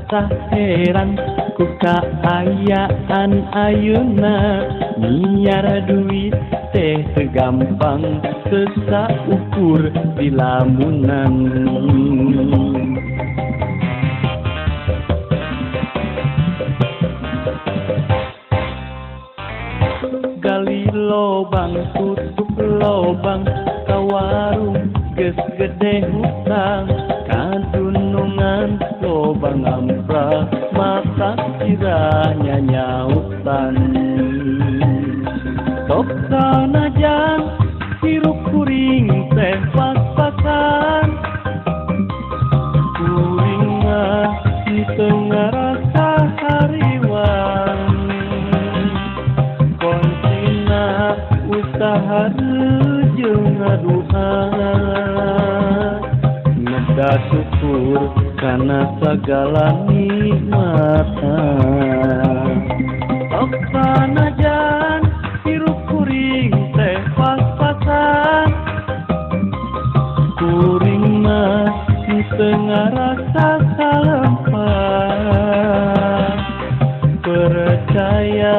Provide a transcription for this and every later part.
Rasa heran ku kaayaan ayeuna, nyiar duit teh teu gampang, teu saukur di lamunan. Gali lobang tutup lobang, ka warung geus gede hutang, kadunungan loba ngampra, mata sirahnya nyautan. Sok sanajan hirup kuring teh pas-pasan, kuring mah teu ngarasa hariwang. Koncina usaha jeung ngaduha, neda syukur kana sagala nikmatna. Sok sanajan hirup kuring teh pas-pasan, kuring mah teu ngarasa salempang. Percaya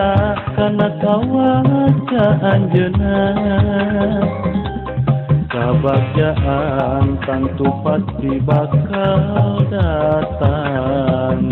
kana kawaca anjeunna, kabagjaan tangtu pasti bakal datang.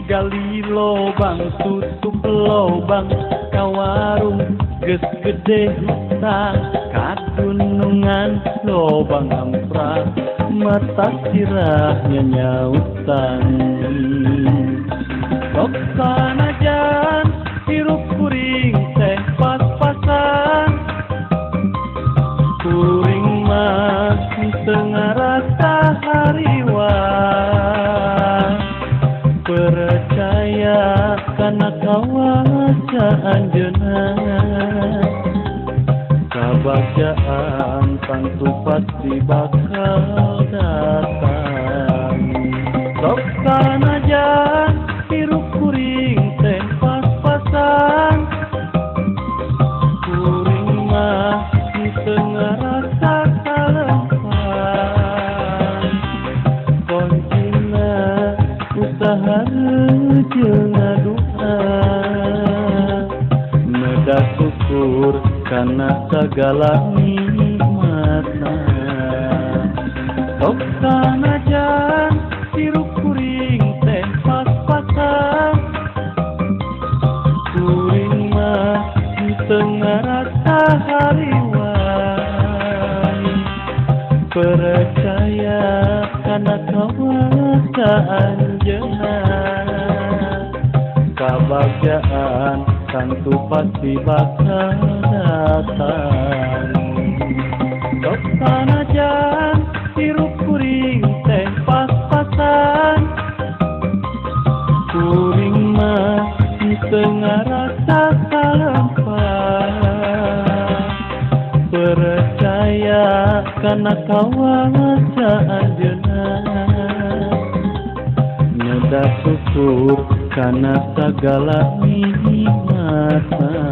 Gali lobang tutup lobang, ka warung geus gede hutang, kadunungan loba ngampra, mata sirahnya nyautan. Sok sanajan hirup kuring teh pas-pasan, kuring mah teu ngarasa hariwang. Percaya kana kawaca anjeunna, kabagjaan tangtu pasti bakal datang. Sok sanajan hirup kuring teh pas-pasan, kuring mah teu ngarasa salempang. Koncina usaha jeung ngaduha, neda syukur kana sagala nikmatna. Sok sanajan hirup kuring teh pas-pasan, kuring mah teu ngarasa hariwang. Percaya kana kawaca anjeunna, kabagjaan tangtu pasti bakal datang. Sok sanajan hirup kuring teh pas-pasan, kuring mah teu ngarasa salempang. Percaya kana kawaca anjeunna, neda syukur kana sagala nikmatna.